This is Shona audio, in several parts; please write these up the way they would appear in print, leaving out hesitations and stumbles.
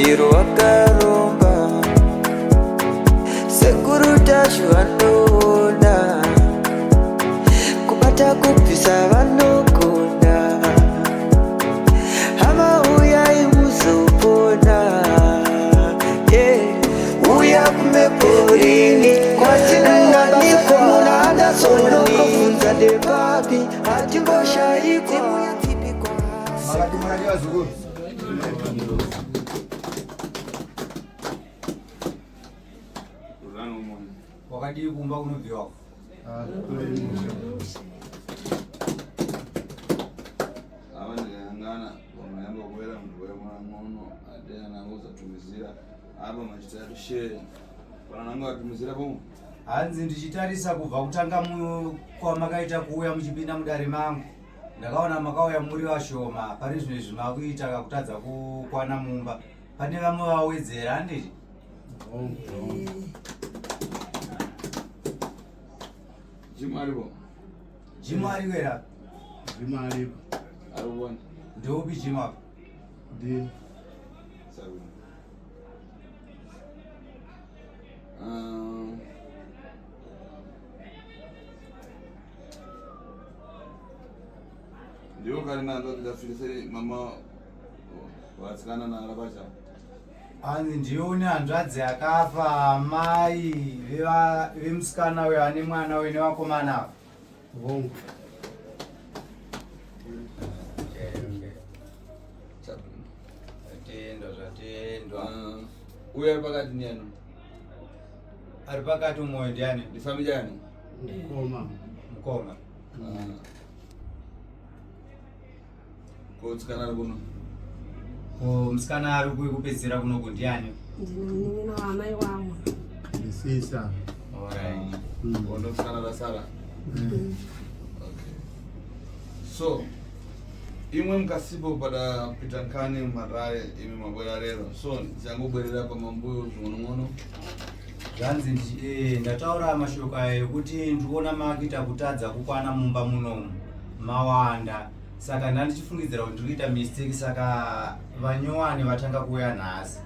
Chero wakaromba, Sekuru Tashu vanoona, kubata kubvisa vanogona. Hama uyai muzopona, yeah. Uya kumeporini kwatinowanikwa muna Anderson, kobvunza ndepapi hatimboshaikwa. Makati makati vazukuru. Wakadii kumba kunobviwa? Ava ndikayangana pamayamba kuwera mndu wemwana ate anango zatumizira apa machitatu share pananango atumizira pomwe. Hanzi ndichitarisa kubva kutanga kwamakaita kuuya muchipinda mudare mangu, ndakaona makauya muri vashoma. Pari zvino izvi makuita kakutadza kukwana mumba, pane vamwe vawedzera, handiti? Jimu aripo. Jimu ariko here apa? Jimu aripo. Arikuona. Ndeupi Jimu apa? Ndi. Sawa. Ndiwo kari nazo tidafiriseri mama vasikana naarapacha. Hanzi ndione hanzvadzi yakafa, amai vemusikana uyo ane mwana uyo nevakomana ava. Hongu. Zvatendwa, zvatendwa. Uyo ari pakati ndiani? Ari pakati umoyo ndiani? Ndifambi chani? Mukoma. Mukoma. Ko musikana ari kuno? Ko musikana ari kupedzisira kunoku ndiani? Ndini munin'ina waamai wangu. Ndisisa. Alright. Ono musikana rasara. Okay. So imwe mukasipo padapita nkhani mumatare imi mabwera lero, so ndichangobwerera pamambuyo zving'onong'ono. Zvanzi ndataura mashoko ayo ekuti ndikuona makuita kutadza kukwana mumba munomu, mawanda, saka ndandichifungidzira kuti ndiri kuita mistake. Saka vanyowani vatanga kuuya nhasi,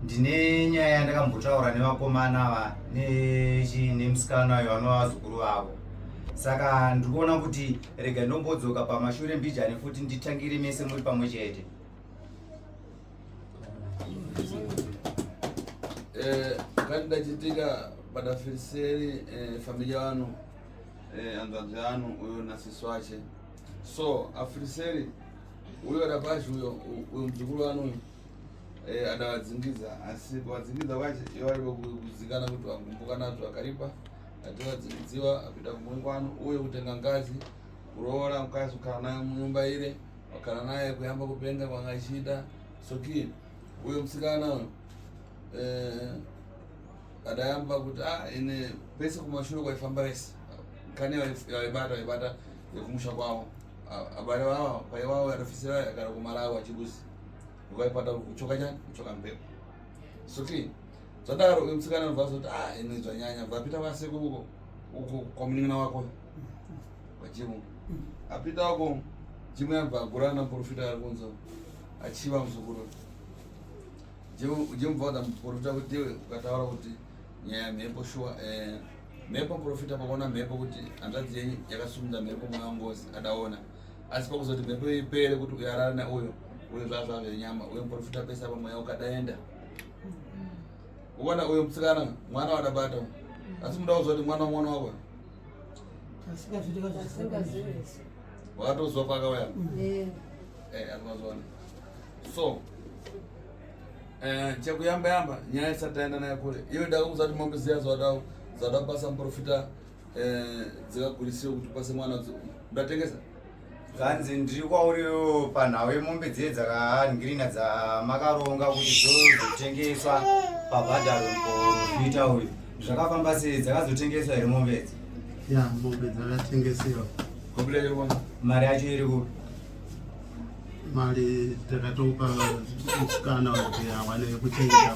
ndine nyaya yandakambotaura nevakomana ava nemusikana uyo vanova vazukuru vavo. Saka ndiri kuona kuti rega ndombodzoka pamashure mbijani futi nditangire mese muri pamwe chete. Kati ndachitika padafiriseri familia wanu, hanzvadzi yanu uyo nasisi wache. So afiriseri uyo adapashi uyo uyo muzukuru wanu uyo adavadzingidza, asi kuvadzingidza kwache ivo vari kuzikana kuti vagumbuka nazvo, akaripa ativadzidziwa apinda kumwe kwanu uye kutenga ngazi kuroora mukadzi kugara naye munyumba ire wakagara naye kuyamba kupenga kwanga achiita. Soki uyo musikana uyo adayamba kuti ine pese kumashure kwaifamba vese kane vaibata vaibata yekumusha kwavo, abare vavo paiwavo adofisira agara kuMalawi achibuzi ukaipata kuchoka chani kuchoka mbepo. Soki zvadaro uyo musikana anobva azoti ine zvanyanya, bvapita kwasekuru uko uko kwamunin'ina wako kwaJimu. Apita uko Jimu yabva agurana muprofita ari kunzo achiva muzukuru. Jimu bva muprofita kuti iwe ukataura kuti nyaya yemhepo shuwa, mhepo muprofita pakuona mhepo kuti hanzvadzi yenyu yakasumudza mhepo mweya wangozi adaona, asi pakuzoti mhepo ipere kuti uyarara neuyo uyo zvazva zvenyama uyo muprofita pese apa mweya ukadaenda uona uyo musikana mwana wadabata, asi muda kuzwa kuti mwana wamwana wako wakatozwa pakauya azvazvona. So chekuyamba yamba nyaya isati taenda nayo kure, iwe ndakakuudza kuti mombe ziya zvada kubasa muprofita dzikagurisiwe kuti upase mwana, ndatengesa. Zvanzi ndiri kwauri panhau yemombe dziye dzakaningirina dzamakaronga kuti dzozotengeswa pabhadharo muprofita uyu, zvakafamba sei? Dzakazotengeswa here mombe idzi? Ya, mombe dzakatengesewa. Kompyuta iri kuona. Mari yacho iri kupi? Mari takatopa musikana kuti awane kuchengeta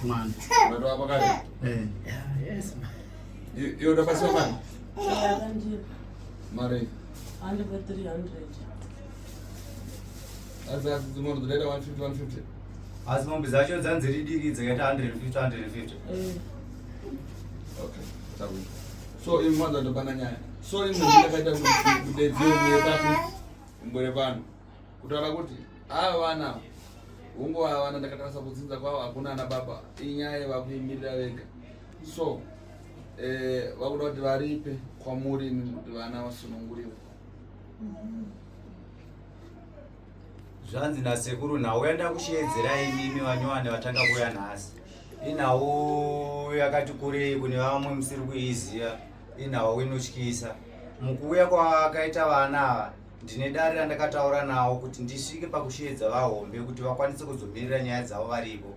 mwana. Unatoa pakati. Eh. Iwe ndapasiwa mari. Mari. 300. Asi asi dzimwe dzinoita 150 150. Asi mombe dzacho dzanzi ridiki dzakaita 150 150. Okay, takuita. So imi mwanza ndopana nyaya. So imi ndakaita kudedzera mbere papi mbere pano. Kutaura kuti ava vana hungu ava vana ndakatarisa kudzinza kwavo hakuna ana baba. Inyaya yevakuimirira vega. So eh vakuda kuti varipe kwamuri imi kuti vana vasununguriwe. Zvanzi nasekuru nhau yandakusheedzera imimi vanyowani vatanga kuuya nhasi inhau yakati kurei kune vamwe musiri kuiziva, inhau inotyisa. Mukuuya kwakaita vana ava ndine dare randakataura nawo kuti ndisvike pakusheedza vahombe kuti vakwanise kuzomirira nyaya dzavo varipo,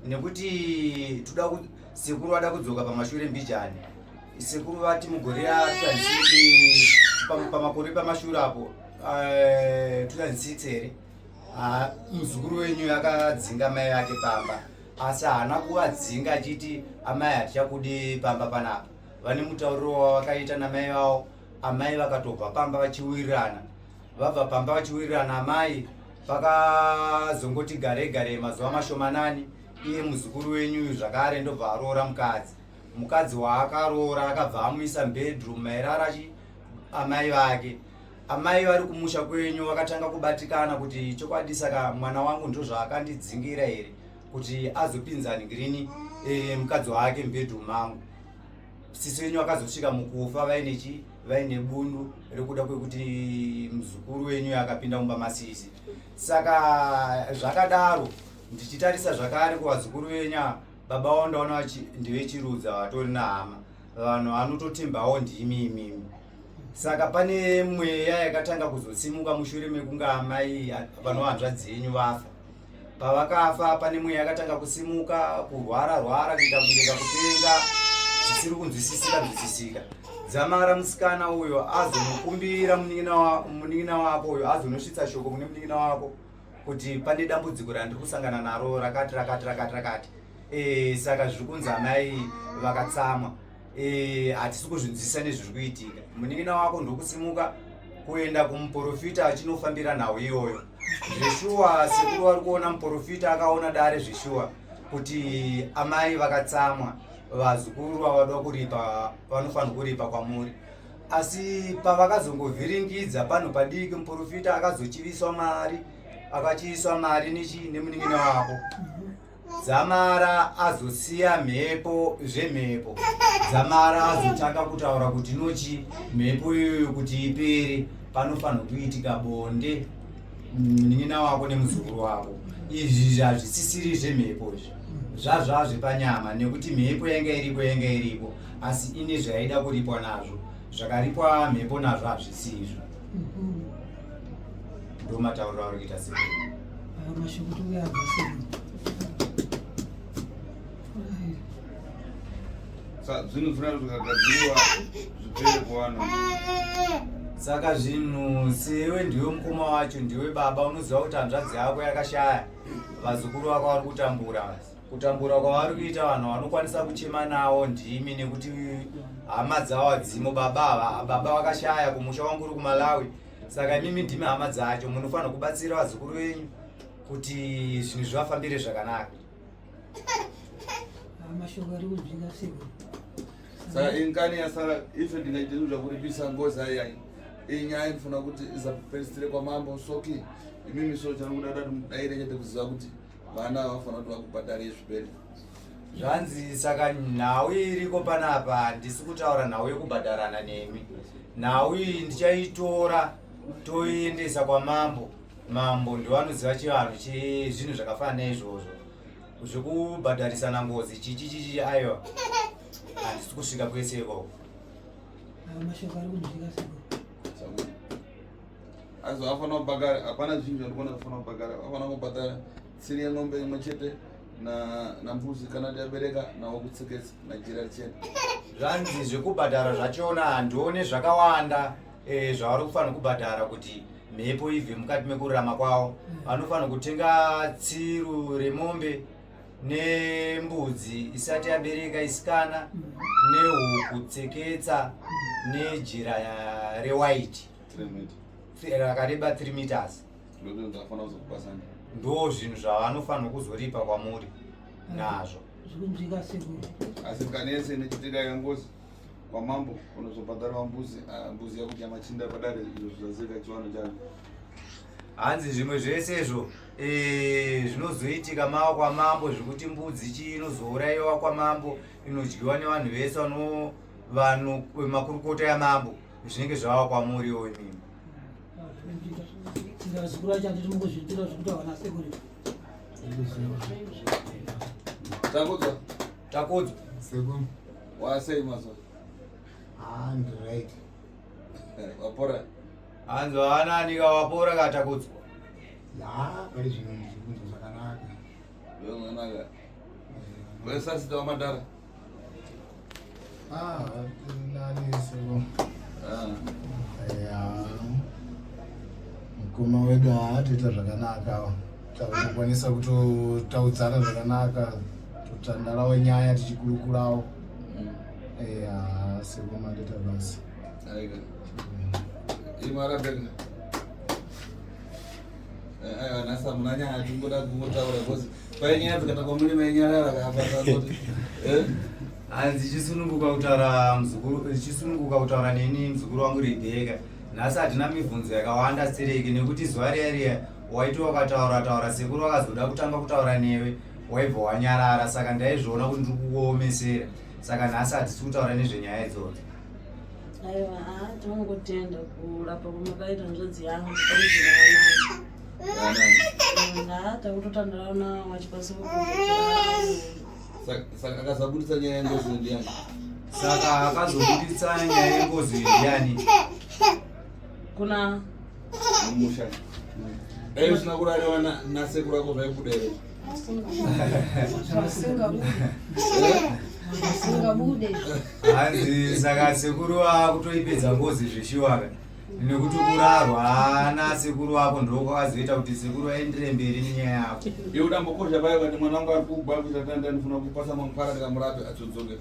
nekuti toda sekuru vada kudzoka pamashure mbijani. Sekuru vati mugore ra 2006, pamakore pamashure apo, 2006 here, muzukuru wenyu akadzinga mai vake pamba, asi haana kuvadzinga achiti amai hatichakudi pamba panapa. Vane mutauriro wavakaita namai vavo, amai vakatobva pamba vachiwirirana. Vabva pamba vachiwirirana amai, pakazongoti gare gare mazuva mashomanani, iye muzukuru wenyu zvakare ndobva aroora mukadzi. Mukadzi waakaroora akabva amuisa bedroom mairara amai vake. Amai vari kumusha kwenyu vakatanga kubatikana kuti chokwadi saka mwana wangu ndozvaakandidzingira here kuti azopinza ngirini mukadzi wake mubedroom mangu. Sisi wenyu akazosvika mukufa vaine chi vaine bundu rekuda kwekuti muzukuru wenyu akapinda mumba masisi. Saka zvakadaro, ndichitarisa zvakare kuvazukuru venyu, baba vavo ndaona ndevechirudza vatori nahama, vanhu vanototembawo ndimi imimi. Saka pane mweya yakatanga kuzosimuka mushure mekunge amai vanohanzvadzi yenyu vafa. Pavakafa pane mweya yakatanga kusimuka, kurwara rwara, kuita kunge kakupenga zvisiri kunzwisisika nzwisisika. Dzamara musikana uyo azonokumbira munin'ina wako uyo azonosvitsa shoko kune munin'ina wako kuti pane dambudziko randiri kusangana naro rakati rakati rakati rakati. Saka zviri kunzi amai vakatsamwa, hatisi kuzvinzwisisa nezviri kuitika. Munin'ina wako ndokusimuka kuenda kumuprofita achinofambira nhau iyoyo. Zveshuwa sekuru vari kuona muprofita akaona dare zveshuwa kuti amai vakatsamwa, vazukuru vavada kuripa vanofanira kuripa kwamuri. Asi pavakazongovhiringidza pano padiki, muprofita akazochiviswa mari, akachiiswa mari nechi nemunin'ina wako. Dzamara azosiya mhepo zvemhepo, dzamara azotanga kutaura kuti nochi mhepo iyoyo kuti ipere panofanirwa kuitika bonde munin'ina wako nemuzukuru wako. Izvi hazvisisiri zvemhepo, izvi zvazvazvepanyama, nekuti mhepo yanga iripo yanga iripo, asi ine zvaida kuripwa nazvo, zvakaripwa mhepo nazvo hazvisi izvo. Ndo matauriro auri kuita sekuru. Mashoko tikuabva sekuru. Sa zvinhu zvinenge zvikagadziriwa zvipere kuvanhu. Saka zvinhu sewe ndiwe mukoma wacho, ndiwe baba, unoziva kuti hanzvadzi yako yakashaya, vazukuru vako vari kutambura. Kutambura kwavari kuita, vanhu vanokwanisa kuchema nawo ndimi, nekuti hama dzavo hadzimo. Baba ava, baba vakashaya, kumusha wangu uri kuMalawi. Saka imimi ndimi hama dzacho, munofanira kubatsira vazukuru venyu kuti zvinhu zvivafambire zvakanaka. Mashoko ari kunzwika sekuru. Saka ingani yasara ife ndingaite zvinhu zvakuripisa ngozi aiyai. Inyaya inofanira kuti izapesitire kwamambo soki imimi. So chanokuda kuti mudaire chete kuziva kuti vana vafanira kuti vakubhadhare zvipere. Zvanzi saka nhau iriko panapa, handisi kutaura nhau yekubhadharana nemi. Nhau iyi ndichaitora toiendesa kwamambo. Mambo ndovanoziva chivanhu chezvinhu zvakafanana neizvozvo zvekubhadharisana ngozi chichi chichi. Aiwa, handisi kusvika kwese ikoko. Mashoko ari kunzwika sekuru. Asi vafanira kubhadhara, hapana zvinhu zvandikuona vafanira kubhadhara. Vafanira kubhadhara tsiri yeng'ombe imwe chete nambuzi kana yabereka, nawo kutsekesa najira richena. Zvanzi zvekubhadhara zvachona handione zvakawanda zvavari kufanira kubhadhara kuti mhepo ibve mukati mekurarama kwavo. Vanofanira kutenga tsiru remombe nembudzi isati yabereka isikana, nehuku tseketsa, nejira rewhite 3 meter. Rakareba 3 meters. Ndozvafanira kuzokupasana. Ndo zvinhu zvavanofanirwa kuzoripa kwamuri nazvo. Zvikunzwika sekuru. Asi kanese nechitika yangozi kwamambo unozobhadharwa mbuzi, ah, mbuzi yakudya machinda padare izvo zvazika chiwano chacho. Hanzi zvimwe zvese izvo eh, zvinozoitika mava kwamambo zvekuti mbudzi chii inozourayiwa kwamambo inodyiwa nevanhu vese vano vanhu makurukota yamambo zvinenge zvava kwamuriwo imimi. Vazukuru vacho handiti mukuzviitira zvekuti havana sekuru. Takudzwa. Takudzwa. Sekuru. Wasei mazuva? Ah, ndi right. Wapora. Hanzi vaanani ka wapora ka Takudzwa? Ya, pari zvino ndiri kunzwa zvakanaka. Zvakanaka. Wesasita wamadhara. Ah, nani sekuru. Ah. Ya. Mukoma wedu haatoita zvakanaka. Takutokwanisa kutotaudzana zvakanaka. Totandarawo nyaya tichikurukurawo. Ya, sekuru mandita basa. Aika. Imara bega. Aiwa nhasi hamuna nyaya tingoda kungotaura because pai nyaya dzikata kwamuri mainyarara kapa kuti eh? Hanzi chisununguka kutaura muzukuru, chisununguka kutaura neni muzukuru wangu Rebecca. Nhasi hatina mibvunzo yakawanda stereki nekuti zuva riya riya waiti wakataura taura sekuru vakazoda kutanga kutaura newe waibva wanyarara saka ndaizviona kuti ndiri kukuomesera saka nhasi hatisi kutaura nezvenyaya idzodzo. Aiwa, haa tinongotenda kurapa kwamakaita hanzvadzi yangu paizvinawanai. Haa takutotandara nawo vachikwanisa Saka akazabudisa nyaya yengozi ndiyani? Saka akazobudisa nyaya yengozi ndiyani? Kuna mumusha. Dai usina kurariwa nasekuru ako zvaibuda here? Zvisingabude. Hanzi saka sekuru vakutoipedza ngozi zveshuwa ka nekuti kurarwa ana sekuru vako ndokwakazoita kuti sekuru vaendere mberi nenyaya yako. Iwe udambokosha paye ukati mwana wangu ari kugwa kuita tanda ndifuna kupasa mangwara ndikamurape atsodzoke.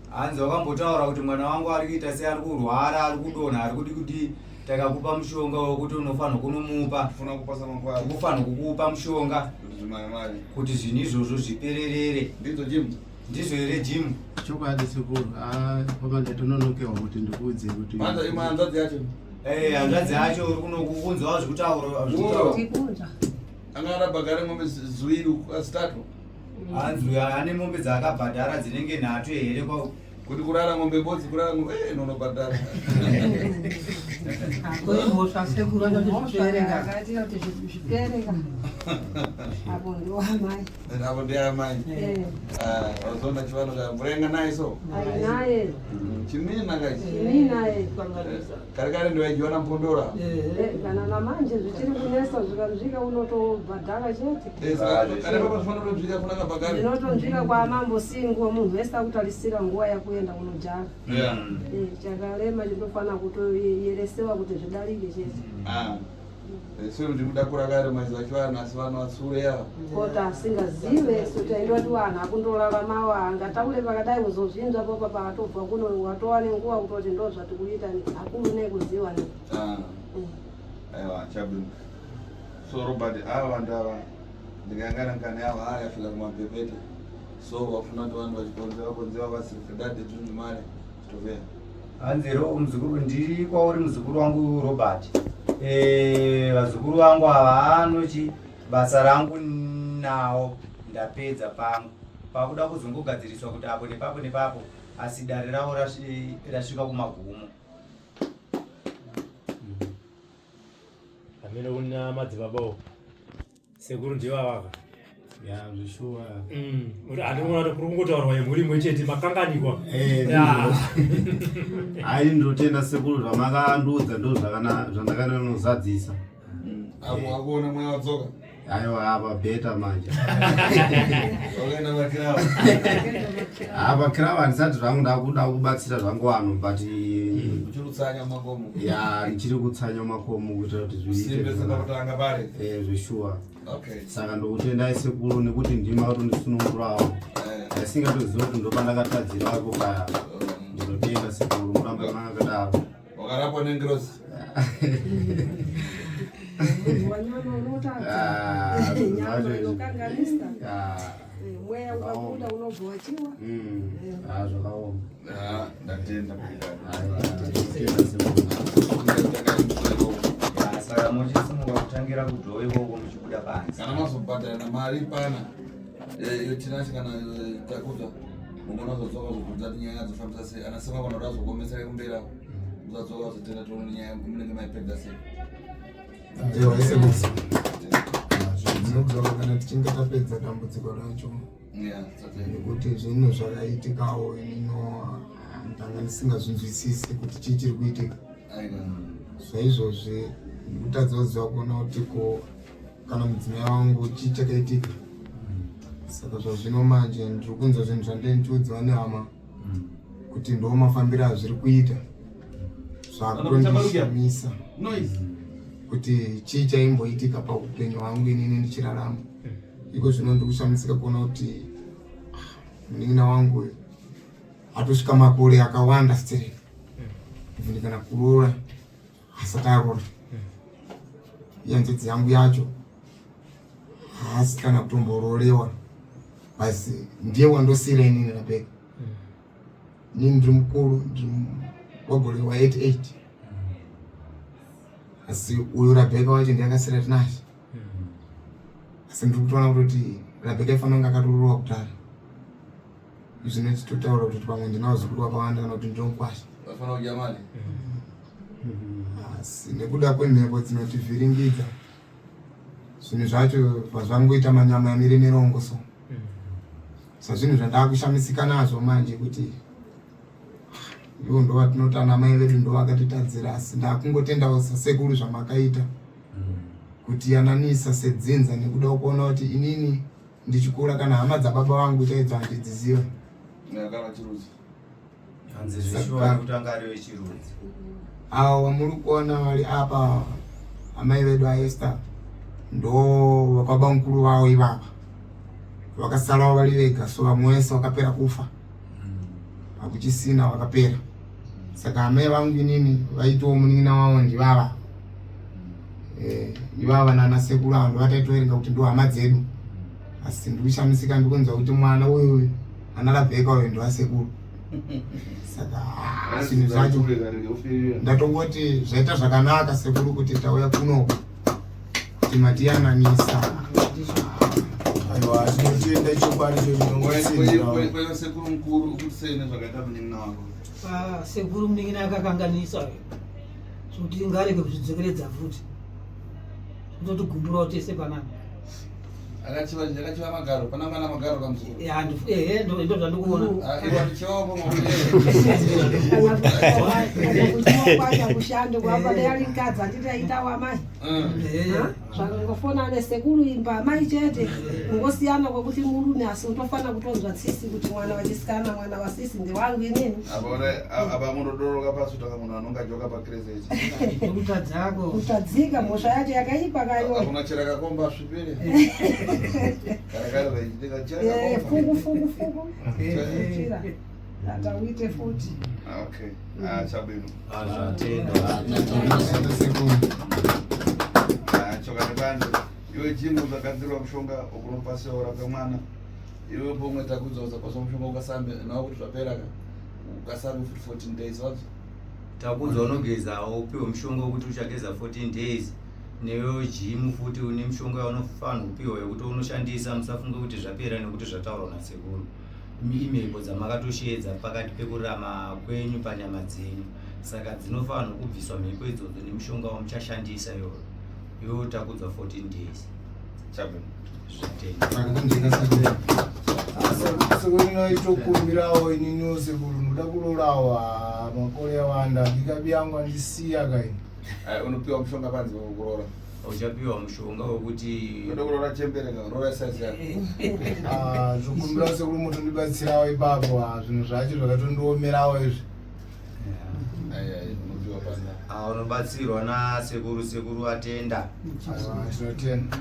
Hanzi wakambotaura kuti mwana wangu ari kuita sei ari kurwara ari kudonha ari kudi kuti takakupa mushonga wekuti unofanirwa kunomupa. Ndifuna kupasa mangwara. Ukufanirwa kukupa mushonga kuti zvimare kuti zvinhu izvozvo zvipererere. Ndidzo Jim. Ndizvo here Jim? Chokwadi sekuru, ah, pama ndatononokewa kuti ndikuudze kuti Hanza imwe hanzvadzi yacho. Eh, hanzvadzi yacho uri kunokuunzawo zvekutaura zvekutaura. Tikunzwa. Anga arabhagare mombe ziwiri zitatu. Hanzi ane mombe dzaakabhadhara dzinenge nhatu here kwa kuti kurara ng'ombe bodzi kurara ng'ombe eh nonobhadhara. Koimhosva sekuru vachati zviperenga. Akaitira kuti zviperenga. Apo ndiwamai. Apo ndiamai. Ah, wazona chivano ka mvura inga naye so. Ainaye. Chimina kachi. Chimina eh. Kare kare ndiwaijiwana mpondora. Kana namanje zvichiri kunesa zvikanzvika unotobhadhara chete. Eh, saka kare papa zvifanira kutonzvika kuna kabhakari. Zvinotonzvika kwamambo singuwa munhu wese akutarisira nguva yakuenda kunojara. Yeah. Eh, chakarema chinofanira kutoyeresewa kuti zvidarike chete. Ah. Sure ndikuda kurakare maziva chivanhu asi vanhu vasure ava. Kota asingazive so taindoti vanhu akundoraramawo angataure pakadai kuzozvinzwa popa paatobva kuno watova nenguva kutoti ndo zvatikuita hakuru nekuziva ne. Ah. Aiwa chabwino. So Robert ava vanhu ava ndikayangana nkani ava aya yafika kumapepete. So vafuna kuti vanhu vachikonzera konzera vasiri tundu mare chitovea. Hanzi ro muzukuru ndiri kwauri muzukuru wangu Robert. Eh vazukuru vangu ava anochi basa rangu nawo ndapedza pangu. Pakuda kuzongogadziriswa kuti apo nepapo nepapo asi dare ravo rasvika kumagumo. Amene kuna madzibaba sekuru ndivavaka. Ya zvishuwa. Andinoona kuti kuri kungotaurwa yemhuri imwe chete makanganikwa. Eh, Hayi ndinotenda sekuru zvamakandiudza ndo zvandakanozadzisa. Apo akuona mweya wadzoka. Aiwa apa beta manje. Wakaenda makirawa. Apa kirawa handisati zvangu ndakuda kubatsira zvangu vanhu but Uchiri kutsanya makomo. ya ndichiri kutsanya makomo kuitira kuti zviite Usimbe senda kutanga pare. Eh, zveshuwa. Okay. Saka ndokutendai sekuru nekuti ndima kutondisunungurawo. Ndasingatoziva kuti ndopandakatadzira apo paya. Ndinotenda sekuru murambe makadaro. Wakarapwa nengirozi. Munhu wanyama unotadza. Ah, Nyama zvacho- inokanganisa. Ah, Eh, Mweya ukabuda unobva wachiwa. ah, zvakaoma. Ah, ndatenda. Aiwa, tinotenda sekuru. Ya, saka muchisimuka kutangira kudhoo ikoko muchibuda panze. Kana mazobhadharana mari pana iyo tinashe kana takudzwa mungona uzodzoka uzobvunza kuti nyaya dzofambisa sei ana sema kana kuti azokuomesera kumberi ako uzadzoka uzotenda tione nyaya munenge maipedza sei. Aiwa, sekuru. Tinodzoka kana tichinge tapedza dambudziko racho. Yeah, tatenda. Nekuti zvinhu zvakaitikawo inino ndanga ndisingazvinzwisisi kuti chii chiri kuitika. Aiwa. Zvaizvozvi ndikutadza kuziva kuona kuti ko kana mudzimai wangu chii chakaitika. Saka zvazvino manje ndiri kunzwa zvinhu zvandee ndichiudziwa nehama kuti ndo mafambiro azviri kuita, zvakutondishamisa Noise. kuti chii chaimboitika paupenyu hwangu inini ndichirarama. Iko zvino ndiri kushamisika kuona kuti munin'ina wangu uyu atosvika makore akawanda stereki, even kana kuroora asati aroora. Ihanzvadzi yangu yacho haasi kana kutombororewa, basi ndiye wandosiyira inini Rabheka. Inini ndiri mukuru, ndiri wagore wa 88, asi uyu Rabheka wacho ndiye akasiyira Tinashe. Asi ndiri kutoona kutoti Rabheka ifanira kunge akatoroorwa kudhara. Izvi nechitotaura kuti pamwe ndina vazukuru vakawanda kana kuti ndinomukwasha. Vafanira kudya mari. Asi nekuda kwemhepo dzinotivhiringidza, zvinhu zvacho pazvangoita manyama yamire nerongo. So sazvinhu zvandakushamisika nazvo manje kuti ivo ndo vatinoti ana mai vedu ndo vakatitadzira, asi ndakungotendawo sasekuru zvamakaita kuti yananisa sedzinza, nekuda kuona kuti inini ndichikura kana hama dzababa vangu chaidzo handidziziva. Kana chirudzi. Hanzi zveshuwa kuti anga ari wechirudzi. Avo vamuri kuona vari apa, amai vedu aEsther, ndo vababa mukuru vavo ivava vakasarawo vari vega. So vamwe vese vakapera kufa, hakuchisina, vakapera. Saka amai vangu inini vaitiwo munin'ina wavo ndivava. Ivava nana sekuru avo ndovataitoverenga kuti ndo hama dzedu, asi ndikushamisika ndikunzwa kuti mwana uyu ana Rabheka uyu ndovasekuru. Saka zvinhu zvacho ndatongoti zvaita zvakanaka sekuru kuti tauya kunoku kuti matiyananisa. Aiwa, tinotenda, chokwadi cho tinongotsinda. Kwaiva sekuru mukuru ukuti sei nezvakaita munin'ina wako? Ah, sekuru, munin'ina akakanganisa uyu zvokuti ngarege kuzvidzokeredza futi, zvototigumburawo tese panapa. Akachiva magaro pana mwana magaro kamuzukuru. Ehe, ndo zvandikuona. Iwa ndichivapo. Kana kwacho kushando kwapa dai mukadzi anditi aita wamai zvakangofona nesekuru imba amai chete, kungosiyana kwekuti murume, asi unofana kutonzwa tsisi kuti mwana wachisikana, mwana wasisi ndewangu inini. Apa munodoroka pasi utaka munhu anonga joka pakirezi. Ndokutadzako. Kutadzika, mhosva yacho yakaipa kayo. Hakuna chera kakomba svipire kare kare vaichitika chera kakomba. Fuku fuku fuku chira atauite futi. Okay, ah, chabwino. Zvatenda. Sekuru. Choka nepanze iwe jimbo zvagadzirwa mushonga ukunopasiwa urape mwana. Iwe pomwe takudza uzapaswa mushonga ukasambe nawa kuti zvapera ka ukasambe futi 14 days wadzo. Takudzwa unogeza, upiwe mushonga wekuti uchageza 14 days. Newewo jimu futi une mishonga yaunofanira kupiwa yekuti unoshandisa. Musafunge kuti zvapera nekuti zvataurwa nasekuru. Imhepo dzamakatosheedza pakati pekurarama kwenyu panyama dzenyu, saka dzinofanirwa kubviswa mhepo idzodzo nemishonga wamuchashandisa iyoyo. Iwewo takudzwa 14 days. Chabwino. Zvatenda. Makunzvika sekuru. Sekuru, inoitokumbirawo ininiwo sekuru, ndoda kurorawo. Makore awanda, bikabi yangu andisiya kaini. Unopiwa mushonga panze wekuroora. Uchapiwa mushonga wekuti unoda kuroora chembere ka roora size yako. Zvokumbira sekuru mutondibatsirawo ipapo. Zvinhu zvacho zvakatondiomerawo izvi. Ai, unopiwa panze. Unobatsirwa nasekuru. Sekuru atenda. Aiwa, tinotenda.